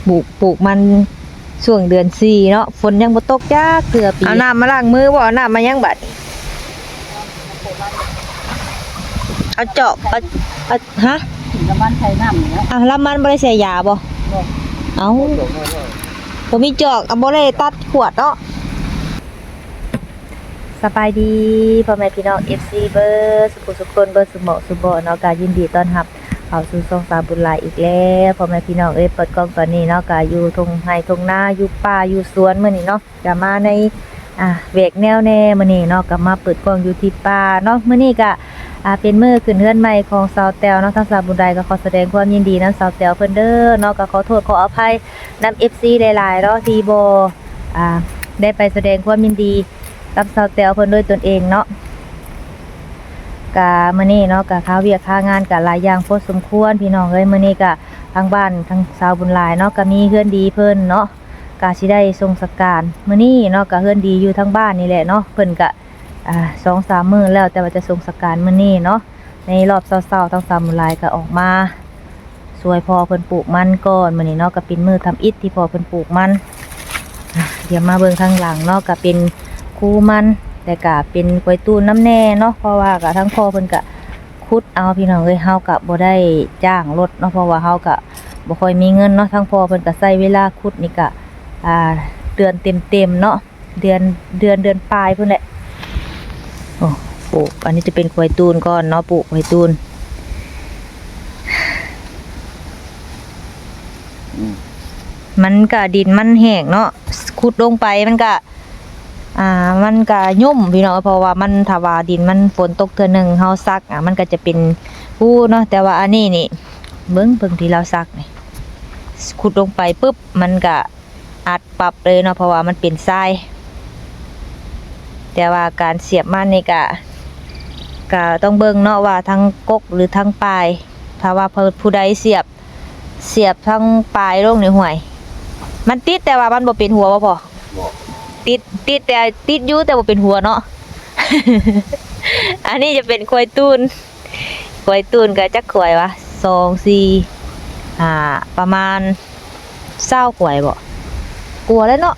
ປູກ ປູກມັນຊ່ວງເດືອນສີ່ເນາະ ຝົນຍັງບໍ່ຕົກຈັກເທື່ອປີ. ເອົານ້ຳມາລ້າງມືບໍ່? ເອົານ້ຳມາຫຍັງບາດນີ້? ເອົາຈອກ ເອົາ ເອົາ ຮະ? ລຳມັນໃສ່ນ້ຳນີ້ແຫຼະ. ອ້າວ ລຳມັນບໍ່ໄດ້ໃສ່ຢາບໍ່? ບໍ່. ເອົ້າ ບໍ່ມີຈອກ ເອົາ ບໍ່ໄດ້ຕັດຂວດເນາະ. ສະບາຍດີພໍ່ແມ່ພີ່ນ້ອງ ເອັຟຊີ ເບິດສຸຂູສຸຄົນ ເບິດສຸໝ່ອງສຸບ່ອນເນາະ, ກະຍິນດີຕ້ອນຮັບເຂົ້າສູ່ຊ່ອງສາວບຸນຫຼາຍອີກແລ້ວ ພໍ່ແມ່ພີ່ນ້ອງເອີຍ. ເປີດກ້ອງຕອນນີ້ເນາະ ກະຢູ່ທົ່ງໄຮ່ທົ່ງນາ ຢູ່ປ່າຢູ່ສວນມື້ນີ້ເນາະ, ກະມາໃນ ອ່າ ແວກແນວແນ່ມື້ນີ້ເນາະ, ກະມາເປີດກ້ອງຢູ່ທີ່ປ່າເນາະ. ມື້ນີ້ກະ ອ່າ ເປັນມື້ຂຶ້ນເຮືອນໃໝ່ຂອງສາວແຕວເນາະ, ທາງສາວບຸນຫຼາຍກະຂໍສະແດງຄວາມຍິນດີນຳສາວແຕວເພິ່ນເດີເນາະ, ກະຂໍໂທດຂໍອະໄພນຳ ເອັຟຊີ ຫຼາຍໆເນາະ ທີ່ບໍ່ ອ່າ ໄດ້ໄປສະແດງຄວາມຍິນດີກັບສາວແຕວເພິ່ນດ້ວຍຕົນເອງເນາະ. ກະມື້ນີ້ເນາະ ກະຄາວຽກຄາງານກະຫຼາຍຢ່າງພໍສົມຄວນພີ່ນ້ອງເອີຍ. ມື້ນີ້ກະທາງບ້ານທາງສາວບຸນຫຼາຍເນາະ ກະມີເຮືອນດີເພິ່ນເນາະ ກະຊິໄດ້ສົ່ງສະການມື້ນີ້ເນາະ, ກະເຮືອນດີຢູ່ທາງບ້ານນີ້ແຫຼະເນາະ, ເພິ່ນກະ ອ່າ ສອງສາມມື້ແລ້ວ ແຕ່ວ່າຈະສົ່ງສະການມື້ນີ້ເນາະ. ໃນຮອບເຊົ້າໆ ທາງສາວບຸນຫຼາຍກະອອກມາ ຊ່ວຍພໍ່ເພິ່ນປູກມັນກ່ອນມື້ນີ້ເນາະ, ກະເປັນມື້ທຳອິດທີ່ພໍ່ເພິ່ນປູກມັນ. ດຽວມາເບິ່ງທາງຫຼັງເນາະ ກະເປັນຄູມັນ ແລະກະເປັນກວຍຕູນນຳແດ່ເນາະ, ເພາະວ່າກະທາງພໍ່ເພິ່ນກະຂຸດເອົາພີ່ນ້ອງເອີຍ, ເຮົາກະບໍ່ໄດ້ຈ້າງລົດເນາະ ເພາະວ່າເຮົາກະບໍ່ຄ່ອຍມີເງິນເນາະ. ທາງພໍ່ເພິ່ນກະໃຊ້ເວລາຂຸດນີ້ກະ ອ່າ ເດືອນເຕັມໆເນາະ. ເດືອນ ເດືອນ ເດືອນປາຍພຸ້ນແຫຼະ. ໂອ້ ປູກ ອັນນີ້ຈະເປັນກວຍຕູນກ່ອນເນາະ, ປູກກວຍຕູນ. ອືມ ມັນກະ ດິນມັນແຫ້ງເນາະ, ຂຸດລົງໄປມັນກະ ອ່າ ມັນກະຫຍຸ້ມພີ່ນ້ອງ, ເພາະວ່າມັນ ຖ້າວ່າດິນມັນ ຝົນຕົກເທື່ອໜຶ່ງເຮົາຊັກ ອ່າ ມັນກະຈະເປັນຮູເນາະ. ແຕ່ວ່າອັນນີ້ນີ້ ເບິ່ງ ເບິ່ງທີ່ລາວຊັກນີ້ ຂຸດລົງໄປປຶບ ມັນກະ ອັດປັບເລີຍເນາະ ເພາະວ່າມັນເປັນຊາຍ. ແຕ່ວ່າການສຽບມັນນີ້ກະ ກະຕ້ອງເບິ່ງເນາະວ່າທາງກົກ ຫຼື ທາງປາຍ. ຖ້າວ່າຜູ້ໃດສຽບ ສຽບທາງປາຍລົງນີ້ ຫ້ວຍ ມັນຕິດ ແຕ່ວ່າມັນບໍ່ເປັນຫົວບໍ່ພໍ່? ບໍ່ ຕິດ ຕິດ ແຕ່ ຕິດຢູ່ ແຕ່ບໍ່ເປັນຫົວເນາະ. ອັນນີ້ຈະເປັນຄວາຍຕູນ. ຄວາຍຕູນກະຈັກຄວາຍວະ ສອງ ສີ່ ຫ້າ ປະມານຊາວຄວາຍບໍ່ ກວ່າແລ້ວເນາະ.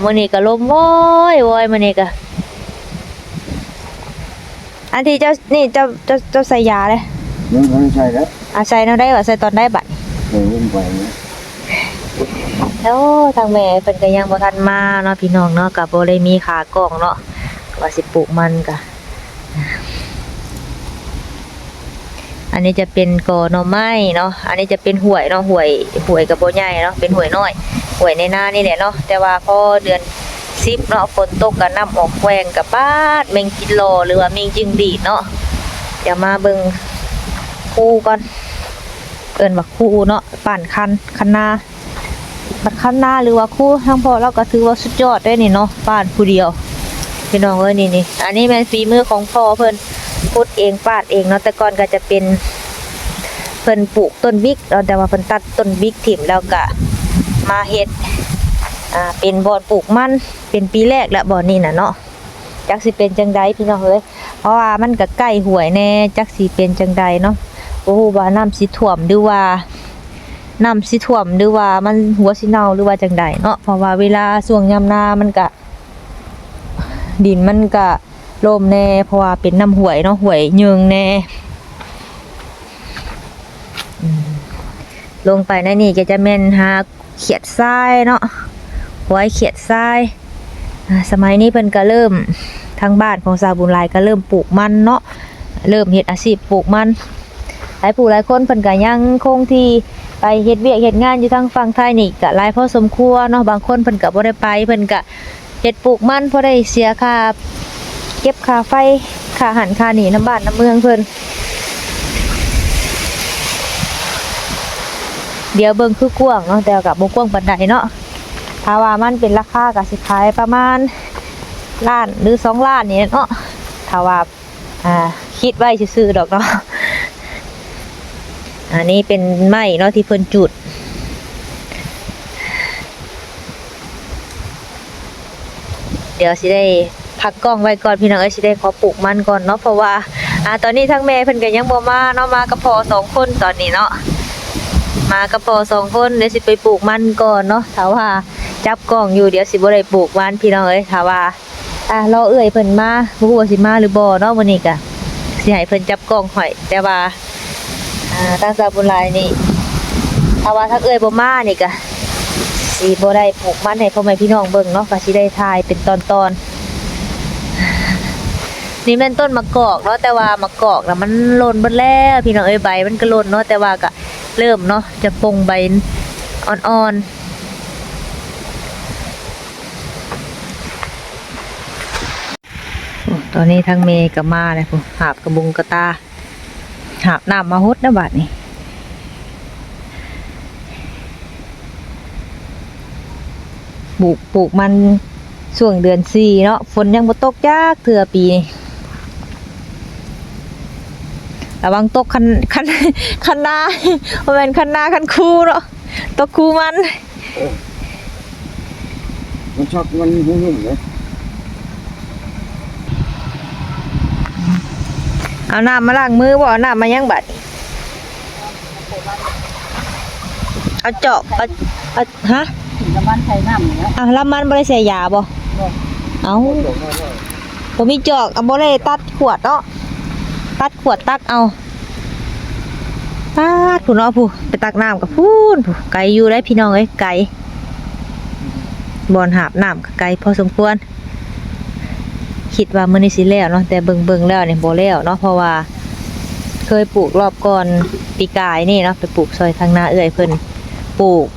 ມື້ນີ້ກະລົມວອຍໆ ມື້ນີ້ກະ. ອັນທີ່ເຈົ້ານີ້ ເຈົ້າ ເຈົ້າ ເຈົ້າໃສ່ຢາເດ້? ຍັງບໍ່ໄດ້ໃສ່ແລ້ວ. ອາ ໃສ່ແນວໃດວະ? ໃສ່ຕອນໃດບັດນີ້? ໃສ່ລົງໄປນະ. ໂອ້ ທາງແມ່ເພິ່ນກະຍັງບໍ່ທັນມາເນາະ ພີ່ນ້ອງເນາະ, ກະບໍ່ໄດ້ມີຂາກ້ອງເນາະ ວ່າຊິປູກມັນກະ. ອັນນີ້ຈະເປັນກໍໜໍ່ໄມ້ເນາະ, ອັນນີ້ຈະເປັນຫ້ວຍເນາະ, ຫ້ວຍ ຫ້ວຍກໍບໍ່ໃຫຍ່ເນາະ ເປັນຫ້ວຍນ້ອຍ ຫ້ວຍໃນນານີ້ແຫຼະເນາະ. ແຕ່ວ່າພໍເດືອນສິບເນາະ ຝົນຕົກກໍນ້ຳອອກແກວ່ງ ກໍປາດ ແມງຈິງຫຼໍ່ ຫຼືວ່າແມງຈິງດີດເນາະ. ດຽວມາເບິ່ງຄູກ່ອນ ເອີ້ນວ່າຄູເນາະ ປານຄັນ ຄັນນາ. ບັດຄັນນາ ຫຼືວ່າຄູທາງພໍ່ລາວກໍຖືວ່າສຸດຍອດເດ້ນີ້ເນາະ ປານຜູ້ດຽວ ພີ່ນ້ອງເອີຍ. ນີ້ໆ ອັນນີ້ແມ່ນຝີມືຂອງພໍ່ເພິ່ນ ຂຸດເອງປາດເອງເນາະ. ແຕ່ກ່ອນກໍຈະເປັນ ເພິ່ນປູກຕົ້ນບິກເນາະ ແຕ່ວ່າເພິ່ນຕັດຕົ້ນບິກຖິ້ມ ແລ້ວກໍມາເຮັດ ອ່າ ເປັນບ່ອນປູກມັນ ເປັນປີແລກແລ້ວບ່ອນນີ້ນະເນາະ. ຈັກຊິເປັນຈັ່ງໃດພີ່ນ້ອງເອີຍ ເພາະວ່າມັນກໍໃກ້ຫ້ວຍແດ່ ຈັກຊິເປັນຈັ່ງໃດເນາະ. ບໍ່ຮູ້ວ່ານ້ຳຊິຖ້ວມ ຫຼືວ່າ ນ້ຳຊິຖ້ວມ ຫຼືວ່າມັນຫົວຊິເນົ່າ ຫຼືວ່າຈັ່ງໃດເນາະ. ເພາະວ່າເວລາຊ່ວງຍາມນາມັນກະ ດິນມັນກະລົມແດ່ ເພາະວ່າເປັນນ້ຳຫ້ວຍເນາະ ຫ້ວຍເຍິງແດ່. ອືມ ລົງໄປໃນນີ້ກໍຈະແມ່ນຫາຂຽດຊາຍເນາະ ຄວາຍຂຽດຊາຍ. ອ່າ ສະໄໝນີ້ເພິ່ນກໍເລີ່ມ ທາງບ້ານຂອງສາວບຸນຫຼາຍກໍເລີ່ມປູກມັນເນາະ ເລີ່ມເຮັດອາຊີບປູກມັນ. ຫຼາຍຜູ້ຫຼາຍຄົນເພິ່ນກໍຍັງຄົງທີ່ໄປເຮັດວຽກເຮັດງານຢູ່ທາງຝັ່ງໄທນີ້ກໍຫຼາຍພໍສົມຄວນເນາະ. ບາງຄົນເພິ່ນກໍບໍ່ໄດ້ໄປ ເພິ່ນກໍເຮັດປູກມັນ ພໍໄດ້ເສຍຄ່າເກັບຄ່າໄຟ ຄ່າຫັ້ນຄ່ານີ້ນຳບ້ານນຳເມືອງເພິ່ນ. ດຽວເບິ່ງຄືກວ້າງເນາະ ແຕ່ກໍບໍ່ກວ້າງປານໃດເນາະ. ຖ້າວ່າມັນເປັນລາຄາກໍຊິຂາຍປະມານລ້ານ ຫຼື ສອງລ້ານນີ້ແຫຼະເນາະ ຖ້າວ່າ ອ່າ ຄິດໄວ້ຊື່ໆດອກເນາະ. ອັນນີ້ເປັນໄມ້ເນາະທີ່ເພິ່ນຈູດ. ດຽວຊິໄດ້ພັກກ້ອງໄວ້ກ່ອນພີ່ນ້ອງເອີຍ ຊິໄດ້ຂໍປູກມັນກ່ອນເນາະ ເພາະວ່າ ອ່າ ຕອນນີ້ທາງແມ່ເພິ່ນກໍຍັງບໍ່ມາເນາະ ມາກັບພໍ່ສອງຄົນຕອນນີ້ເນາະ. ມາກັບພໍ່ສອງຄົນ ດຽວຊິໄປປູກມັນກ່ອນເນາະ. ຖ້າວ່າຈັບກ້ອງຢູ່ ດຽວຊິບໍ່ໄດ້ປູກມັນພີ່ນ້ອງເອີຍ. ຖ້າວ່າ ອ່າ ລໍເອື້ອຍເພິ່ນມາ ບໍ່ຮູ້ວ່າຊິມາຫຼືບໍ່ເນາະ. ມື້ນີ້ກະຊິໃຫ້ເພິ່ນຈັບກ້ອງໃຫ້ ແຕ່ວ່າ ອ່າ ທາງສາວບຸນຫຼາຍນີ້ ຖ້າວ່າທາງເອື້ອຍບໍ່ມານີ້ກະຊິບໍ່ໄດ້ປູກມັນໃຫ້ພໍ່ແມ່ພີ່ນ້ອງເບິ່ງເນາະ ກະຊິໄດ້ຖ່າຍເປັນຕອນໆ. ນີ້ແມ່ນຕົ້ນໝາກກອກເນາະ ແຕ່ວ່າໝາກກອກນະມັນຫຼົ່ນເບິດແລ້ວພີ່ນ້ອງເອີຍ. ໃບມັນກະຫຼົ່ນເນາະ ແຕ່ວ່າກະເລີ່ມເນາະ ຈະປົ່ງໃບອ່ອນໆ. ໂອ້ ຕອນນີ້ທາງແມ່ກໍມາແລ້ວພຸ້ນ ຫາບກະບຸງກະຕາ ຫາບນ້ຳມາຫົດນະບາດນີ້. ປູກ ປູກມັນຊ່ວງເດືອນສີ່ເນາະ ຝົນຍັງບໍ່ຕົກຈັກເທື່ອປີນີ້. ລະວັງຕົກຄັນ ຄັນ ຄັນນາ ບໍ່ແມ່ນຄັນນາ ຄັນຄູເນາະ ຕົກຄູມັນ. ເອີ ມັນຊັກ ມັນຫຸ່ມໆເດ້. ເອົານ້ຳມາລ້າງມືບໍ່? ເອົານ້ຳມາຫຍັງບາດນີ້? ເອົາຈອກ ເອົາ ເອົາ ຮະ? ນ້ຳມັນໃສ່ນ້ຳນີ້ແຫຼະ. ອ້າວ ລຳມັນບໍ່ໄດ້ໃສ່ຢາບໍ່? ບໍ່. ເອົ້າ ບໍ່ມີຈອກ ເອົາ ບໍ່ໄດ້ຕັດຂວດເນາະ ຕັດຂວດຕັກເອົາ. ປາດ ພຸ້ນເນາະ ຜູ້ ໄປຕັກນ້ຳກັບພຸ້ນ ຜູ້ ໄກຢູ່ເດ້ພີ່ນ້ອງເອີຍ ໄກ ບ່ອນຫາບນ້ຳກໍໄກພໍສົມຄວນ. ຄິດວ່າມື້ນີ້ຊິແລ້ວເນາະ ແຕ່ເບິ່ງໆແລ້ວນີ້ບໍ່ແລ້ວເນາະ ເພາະວ່າເຄີຍປູກລອບກ່ອນປີກາຍນີ້ເນາະ ໄປປູກຊ່ອຍທາງນາເອື້ອຍເພິ່ນ ປູກ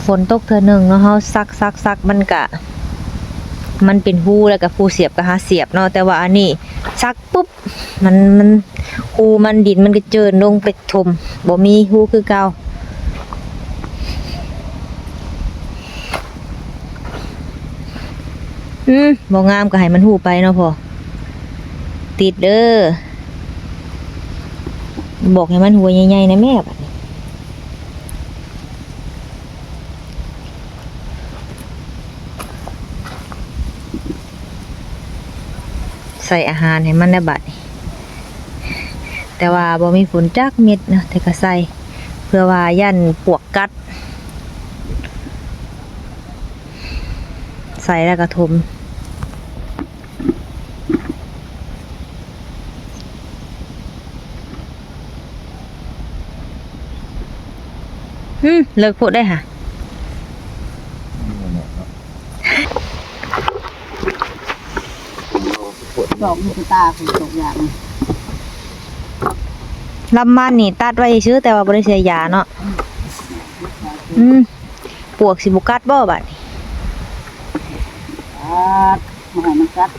ຝົນຕົກເທື່ອໜຶ່ງເນາະ ເຮົາສັກໆໆ ມັນກະ ມັນເປັນຮູ ແລ້ວກະຜູ້ສຽບກະຫາສຽບເນາະ ແຕ່ວ່າອັນນີ້ສັກປຸບ ມັນ ມັນ ຮູມັນ ດິນມັນກະເຈີນລົງໄປຖົມ ບໍ່ມີຮູຄືເກົ່າ. ອືມ ບໍ່ງາມກະໃຫ້ມັນຮູໄປເນາະພໍ່ ຕິດເດີ ບອກໃຫ້ມັນຫົວໃຫຍ່ໆນະແມ່ ບາດນີ້. ໃສ່ອາຫານໃຫ້ມັນແລ້ວບາດນີ້ ແຕ່ວ່າບໍ່ມີຝຸ່ນຈັກເມັດເນາະ ແຕ່ກະໃສ່ ເພື່ອວ່າຢ້ານປວກກັດ ໃສ່ແລ້ວກະຖົມ. ຫື ເລິກໂພດໄດ໋ຫະ ດອກມີແຕ່ຕາ ດອກຢາງ ລຳມັນນີ້ຕັດໄວ້ຊື່ ແຕ່ວ່າບໍ່ໄດ້ໃສ່ຢາເນາະ. ອືມ ປວກຊິບໍ່ກັດບໍ່ບາດນີ້? ກັດ ບໍ່ໃຫ້ມັນກັດ.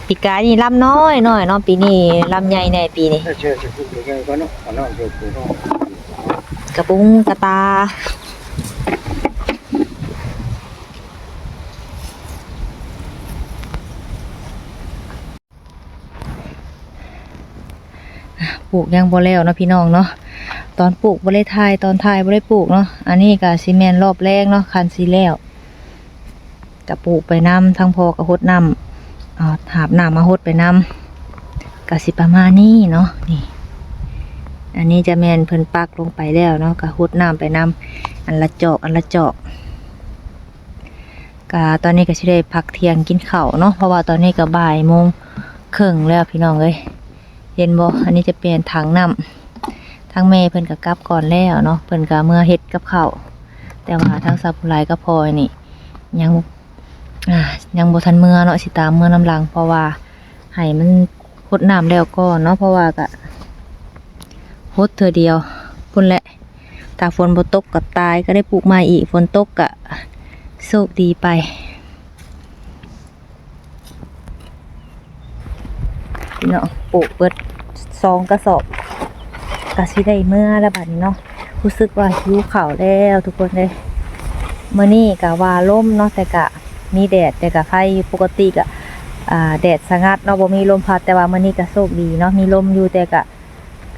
ປີກາຍນີ້ລຳນ້ອຍໆເນາະ ປີນີ້ລຳໃຫຍ່ແດ່ປີນີ້. ເອີ ເຊີ ເຊີ ໃຫຍ່ກວ່າເນາະ ເອົານ້ອງເຊີ ກະບຸງກະຕາ. ປູກຍັງບໍ່ແລ້ວເນາະພີ່ນ້ອງເນາະ ຕອນປູກບໍ່ໄດ້ຖ່າຍ ຕອນຖ່າຍບໍ່ໄດ້ປູກເນາະ. ອັນນີ້ກະຊິແມ່ນລອບແລງເນາະ ຄັນຊິແລ້ວ ກະປູກໄປນຳ ທັງພໍ່ກະຫົດນ້ຳ ເອົາ ຫາບນ້ຳມາຫົດໄປນຳ ກະຊິປະມານນີ້ເນາະ. ນີ້ ອັນນີ້ຈະແມ່ນເພິ່ນປັກລົງໄປແລ້ວເນາະ ກະຫົດນ້ຳໄປນຳ ອັນລະຈອກ ອັນລະຈອກ. ກະຕອນນີ້ກະຊິໄດ້ພັກທ່ຽງກິນເຂົ້າເນາະ ເພາະວ່າຕອນນີ້ກະບ່າຍໂມງເຄິ່ງແລ້ວພີ່ນ້ອງເອີຍ. ເຫັນບໍ່ ອັນນີ້ຈະເປັນຖັງນ້ຳ ທາງແມ່ເພິ່ນກະກັບກ່ອນແລ້ວເນາະ ເພິ່ນກະເມືອເຮັດກັບເຂົ້າ ແຕ່ວ່າທາງສາວຜູ້ຫຼາຍກັບພໍ່ນີ້ຍັງ ອ່າ ຍັງບໍ່ທັນເມືອເນາະ ຊິຕາມເມືອນຳຫຼັງ ເພາະວ່າໃຫ້ມັນຫົດນ້ຳແລ້ວກ່ອນເນາະ ເພາະວ່າກະຫົດເທື່ອດຽວພຸ້ນແຫຼະ. ຖ້າຝົນບໍ່ຕົກກໍຕາຍ ກໍໄດ້ປູກໃໝ່ອີກ, ຝົນຕົກກໍໂຊກດີໄປເນາະ. ປູກເບິດສອງກະສອບ ກໍຊິໄດ້ເມືອແລ້ວບາດນີ້ເນາະ. ຮູ້ສຶກວ່າຫິວເຂົ້າແລ້ວທຸກຄົນເອີຍ. ມື້ນີ້ກໍວ່າລົມເນາະ ແຕ່ກໍມີແດດ ແຕ່ກໍໄຄຢູ່. ປົກກະຕິກໍ ອ່າ ແດດສະຫງັດເນາະ ບໍ່ມີລົມພັດ, ແຕ່ວ່າມື້ນີ້ກໍໂຊກດີເນາະ ມີລົມຢູ່ ແຕ່ກໍ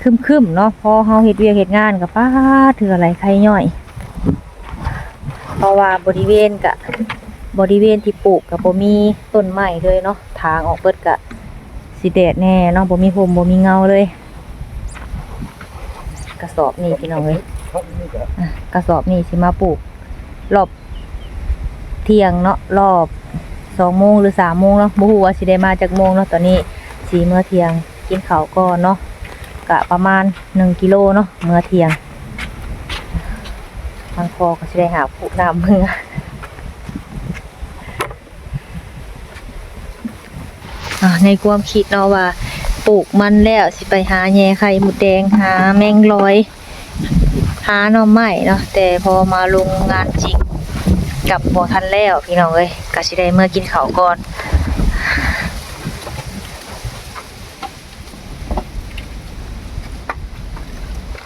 ຄຶ້ມໆເນາະ. ພໍເຮົາເຮັດວຽກເຮັດງານກໍ ປາດ ເທື່ອໄຫຼໄຂ້ຍ້ອຍ, ເພາະວ່າບໍລິເວນກະ ບໍລິເວນທີ່ປູກກະບໍ່ມີຕົ້ນໄມ້ເລີຍເນາະ, ຖາງອອກເບິດກະ ຊິແດດແດ່ເນາະ ບໍ່ມີຮົ່ມບໍ່ມີເງົາເລີຍ. ກະສອບນີ້ພີ່ນ້ອງເອີຍ ອ່ະ ກະສອບນີ້ຊິມາປູກລອບທ່ຽງເນາະ ລອບສອງໂມງຫຼືສາມໂມງເນາະ ບໍ່ຮູ້ວ່າຊິໄດ້ມາຈັກໂມງເນາະ. ຕອນນີ້ຊິເມືອທ່ຽງ ກິນເຂົ້າກ່ອນເນາະ ກະປະມານໜຶ່ງກິໂລເນາະ ເມືອທ່ຽງ. ທາງພໍ່ກໍຊິໄດ້ຫາບຄຸນ້ຳເມືອ. ອ່າ ໃນຄວາມຄິດເນາະວ່າ ປູກມັນແລ້ວຊິໄປຫາແຍ່ໄຂ່ມົດແດງ ຫາແມງລອຍ ຫາໜໍ່ໄມ້ເນາະ ແຕ່ພໍມາລົງງານຈິງກັບບໍ່ທັນແລ້ວພີ່ນ້ອງເອີຍ ກະຊິໄດ້ເມືອກິນເຂົ້າກ່ອນ.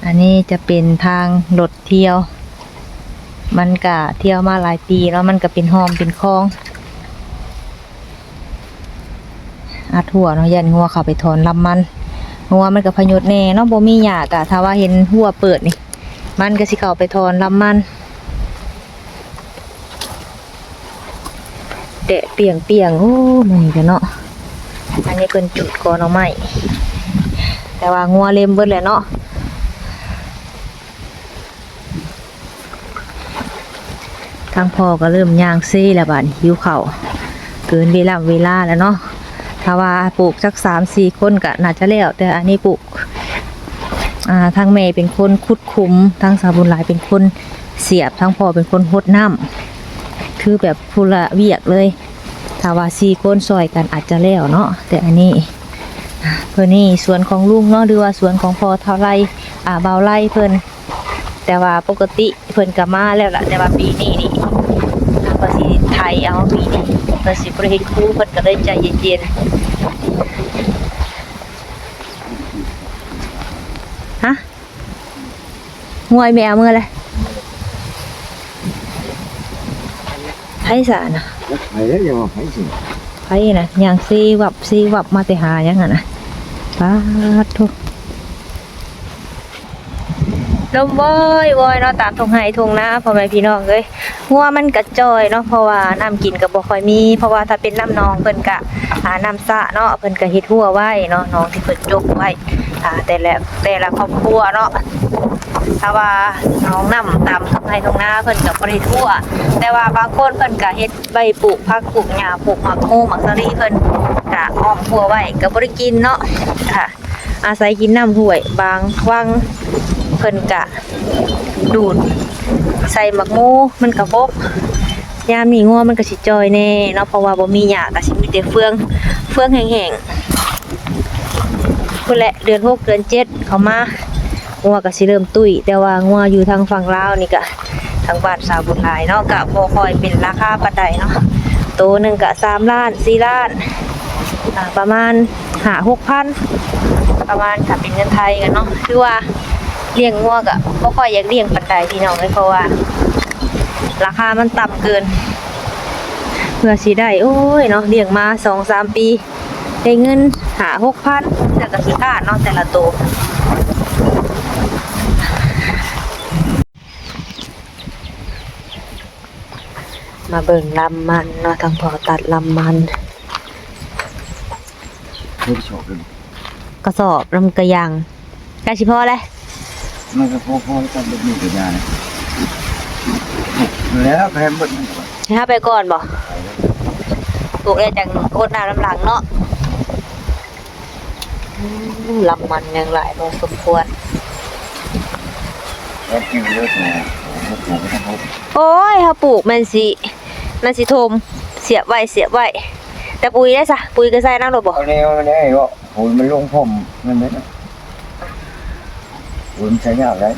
ອັນນີ້ຈະເປັນທາງລົດທ່ຽວ ມັນກະທ່ຽວມາຫຼາຍປີເນາະ ມັນກະເປັນຮ່ອມເປັນຄອງ ອັດຮົ້ວເນາະ ຢ້ານງົວເຂົ້າໄປຖອນລຳມັນ. ງົວມັນກະພະຍົດແດ່ເນາະ ບໍ່ມີຫຍ້າກະ ຖ້າວ່າເຫັນຮົ້ວເປີດນີ້ ມັນກະຊິເຂົ້າໄປຖອນລຳມັນ. ແດດປ່ຽງໆ ໂອ້ ມື້ນີ້ກະເນາະ ອັນນີ້ເພິ່ນຈູດກໍໜໍ່ໄມ້ ແຕ່ວ່າງົວເລັມເບິດແຫຼະເນາະ. ທາງພໍ່ກໍເລີ່ມຍ່າງເຊແລ້ວ ບາດນີ້ຫິວເຂົ້າເກີນເວລາເວລາແລ້ວເນາະ. ຖ້າວ່າປູກຈັກສາມສີ່ຄົນກໍໜ້າຈະແລ້ວ ແຕ່ອັນນີ້ປູກ ອ່າ ທາງແມ່ເປັນຄົນຂຸດຂຸມ ທາງສາວບຸນຫຼາຍເປັນຄົນສຽບ ທາງພໍ່ເປັນຄົນຫົດນ້ຳ ຄືແບບຜູ້ລະວຽກເລີຍ. ຖ້າວ່າສີ່ຄົນຊ່ອຍກັນອາດຈະແລ້ວເນາະ ແຕ່ອັນນີ້ ເພິ່ນນີ້ສວນຂອງລຸງເນາະ ຫຼືວ່າສວນຂອງພໍ່ທ້າວໄລ ອ່າ ບ່າວໄລເພິ່ນ ແຕ່ວ່າປົກກະຕິເພິ່ນກໍມາແລ້ວລະ ແຕ່ວ່າປີນີ້ນີ້ເພິ່ນຊິໄຖເອົາ ປີນີ້ເພິ່ນຊິບໍ່ໄດ້ເຮັດຄູ ເພິ່ນກໍເລີຍໃຈເຢັນໆ. ຮະ? ງວຍແມ່ເອົາເມືອແຫຼະ ໃຜສານະ? ໃຜແລ້ວ ຢ່າວ່າໃຜຊິ ໃຜນະ ຍ່າງຊີວັບຊີວັບມາແຕ່ຫາຫຍັງຫັ້ນນະ. ປາດໂທ້ ລົມວອຍໆເນາະ ຕາມທົ່ງໄຮ່ທົ່ງນາ ພໍ່ແມ່ພີ່ນ້ອງເອີຍ. ງົວມັນກະຈ່ອຍເນາະ ເພາະວ່ານ້ຳກິນກະບໍ່ຄ່ອຍມີ ເພາະວ່າຖ້າເປັນນ້ຳໜອງເພິ່ນກະ ອ່າ ນ້ຳສະເນາະ ເພິ່ນກະເຮັດຮົ້ວໄວ້ເນາະ ໜອງທີ່ເພິ່ນຈົກໄວ້ ອ່າ ແຕ່ລະ ແຕ່ລະຄອບຄົວເນາະ. ຖ້າວ່າໜອງນ້ຳຕາມທົ່ງໄຮ່ທົ່ງນາເພິ່ນກະບໍ່ໄດ້ຮົ້ວ ແຕ່ວ່າບາງຄົນເພິ່ນກະເຮັດໄວ້ປູກຜັກ ປູກຫຍ້າ ປູກໝາກໂມ ໝາກສາລີ ເພິ່ນກະອ້ອມຮົ້ວໄວ້ ກະບໍ່ໄດ້ກິນເນາະ ກະ ອາໄສກິນນ້ຳຫ້ວຍ ບາງວັງເພິ່ນກະດູດໃສ່ໝາກໂມ ມັນກະບົກ. ຍາມນີ້ງົວມັນກະຊິຈ່ອຍແດ່ເນາະ ເພາະວ່າບໍ່ມີຫຍ້າ ກະຊິມີແຕ່ເຟືອງ ເຟືອງແຫ້ງໆ ພຸ້ນແຫຼະ ເດືອນຫົກເດືອນເຈັດເຂົ້າມາ ງົວກະຊິເລີ່ມຕຸ້ຍ. ແຕ່ວ່າງົວຢູ່ທາງຝັ່ງລາວນີ້ກະ ທາງບ້ານສາວບຸນຫຼາຍເນາະ ກະບໍ່ຄ່ອຍເປັນລາຄາປານໃດເນາະ ໂຕໜຶ່ງກະສາມລ້ານ ສີ່ລ້ານ ອ່າ ປະມານຫ້າຫົກພັນ ປະມານ ຖ້າເປັນເງິນໄທກັນເນາະ. ຄືວ່າລ້ຽງງົວກະບໍ່ຄ່ອຍຢາກລ້ຽງປານໃດພີ່ນ້ອງເອີຍ ເພາະວ່າລາຄາມັນຕ່ຳເກີນ ເພື່ອຊິໄດ້ ໂອ້ຍເນາະ ລ້ຽງມາສອງສາມປີ ໄດ້ເງິນຫ້າຫົກພັນ ແຕ່ກະຂີ້ຄ້ານເນາະ ແຕ່ລະໂຕ. ມາເບິ່ງລຳມັນເນາະ ທາງພໍ່ຕັດລຳມັນ ເຮັດຊອກເດ້ ກະສອບນຳກະຍັງ ໃກ້ຊິພໍແລ້ວ ມັນກະພໍ ພໍກັນເບິດມື້ກະຢ່າແລ້ວ ແລ້ວແພມເບິດ ໃຫ້ເຮົາໄປກ່ອນບໍ່? ປູກແລ້ວຈັ່ງຫົດນ້ຳນຳຫຼັງເນາະ. ອືມ ລຳມັນຍັງຫຼາຍພໍສົມຄວນ. ໂອ້ຍ ເຮົາປູກແມ່ນຊິ ແມ່ນຊິຖົມ ສຽບໄວ້ ສຽບໄວ້ ແຕ່ປຸຍໄດ້ຊະ ປຸຍກະໃສ່ນຳໂລດບໍ່? ເອົາແນວໄດ້ເນາະ ໂອ້ຍ ມັນລົງພົມນັ້ນເດ້ ໂອ້ຍ ມັນໃຊ້ຍາກໄດ໋.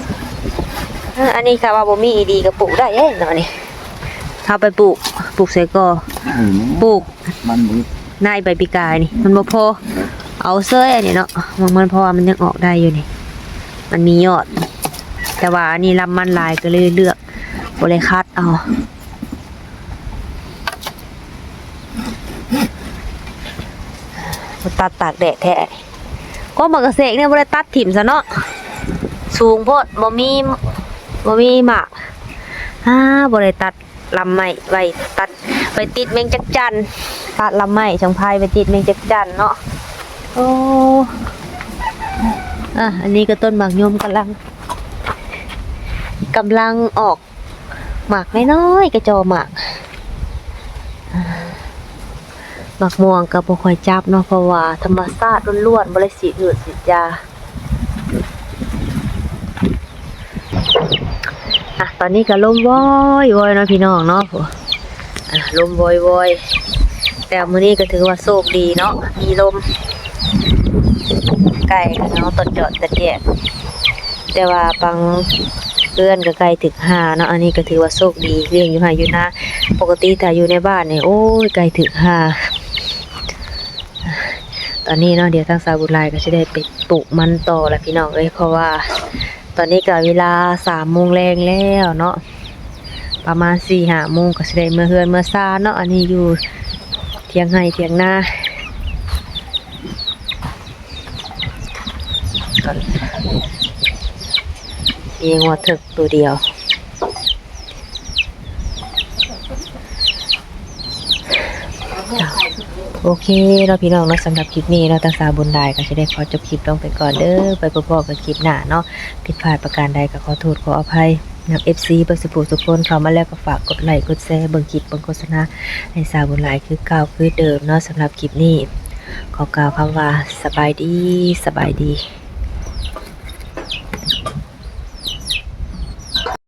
ເອີ ອັນນີ້ຖ້າວ່າບໍ່ມີອີ່ດີກະປູກໄດ້ເດ້ເນາະ ນີ້ ເຮົາໄປປູກ ປູກໃສ່ກໍ ອືມ ປູກ ມັນບໍ່ໄດ້ ໃບປີກາຍນີ້ມັນບໍ່ພໍ ເອົາເສີຍອັນນີ້ເນາະ ມັນ ມັນ ເພາະວ່າມັນຍັງອອກໄດ້ຢູ່ນີ້ ມັນມີຍອດ ແຕ່ວ່າອັນນີ້ລຳມັນຫຼາຍກະເລີຍເລືອກບໍ່ໄດ້ຄັດເອົາ ຕັດຕາກແດດແທ້. ກໍໝາກກະເສກນີ້ບໍ່ໄດ້ຕັດຖິ້ມຊະເນາະ ສູງໂພດ ບໍ່ມີ ບໍ່ມີໝາກ ອາ ບໍ່ໄດ້ຕັດ ລຳໄມ້ໄວ້ຕັດ ໄວ້ຕິດແມງຈັກຈັ່ນ ຕັດລຳໄມ້ຈັ່ງໄພໄວ້ຕິດແມງຈັກຈັ່ນເນາະ. ໂອ້ ອ່ະ ອັນນີ້ກໍຕົ້ນໝາກຍົມກຳລັງ ກຳລັງອອກໝາກນ້ອຍໆ ກະຈໍໝາກ. ໝາກມ່ວງກໍບໍ່ຄ່ອຍຈັບເນາະ ເພາະວ່າທຳມະຊາດລ້ວນໆ ບໍ່ໄດ້ສີດຫືດສີດຢາ. ອ່ະ ຕອນນີ້ກໍລົມວອຍໆ ເນາະ ພີ່ນ້ອງເນາະ. ອ່ະ ລົມວອຍໆ ແຕ່ມື້ນີ້ກໍຖືວ່າໂຊກດີເນາະ ມີລົມ ໄກ່ກໍເຫງົາຕອດຈອດຕະແຈດ ແຕ່ວ່າບາງເຮືອນກໍໄກ່ຖືກຫາເນາະ. ອັນນີ້ກໍຖືວ່າໂຊກດີ ລ້ຽງຢູ່ໄຮ່ຢູ່ນາ. ປົກກະຕິຖ້າຢູ່ໃນບ້ານນີ້ ໂອ້ຍ ໄກ່ຖືກຫາ. ຕອນນີ້ເນາະ ດຽວທາງສາວບຸນຫຼາຍກໍຊິໄດ້ໄປປູກມັນຕໍ່ລະ ພີ່ນ້ອງເອີຍ ເພາະວ່າຕອນນີ້ກໍເວລາສາມໂມງແລງແລ້ວເນາະ ປະມານສີ່ຫ້າໂມງກໍຊິໄດ້ເມືອເຮືອນເມືອຊານເນາະ. ອັນນີ້ຢູ່ຖຽງໄຮ່ຖຽງນາ ມີງົວເຖິກໂຕດຽວ. ໂອເຄເນາະ ພີ່ນ້ອງເນາະ ສຳລັບຄລິບນີ້ເນາະ ທາງສາວບຸນຫຼາຍກໍຊິໄດ້ຂໍຈົບຄລິບລົງໄປກ່ອນເດີ. ໄປພົບກັນຄລິບໜ້າເນາະ. ຜິດພາດປະການໃດກໍຂໍໂທດຂໍອະໄພນຳ ເອັຟຊີ ເບິດສູ່ຜູ້ສູ່ຄົນ. ເຂົ້າມາແລ້ວກໍຝາກກົດໄລກົດແຊ ເບິ່ງຄລິບເບິ່ງໂຄສະນາໃຫ້ສາວບຸນຫຼາຍຄືເກົ່າຄືເດີມເນາະ. ສຳລັບຄລິບນີ້ຂໍກ່າວຄຳວ່າ ສະບາຍດີ ສະບາຍດີ.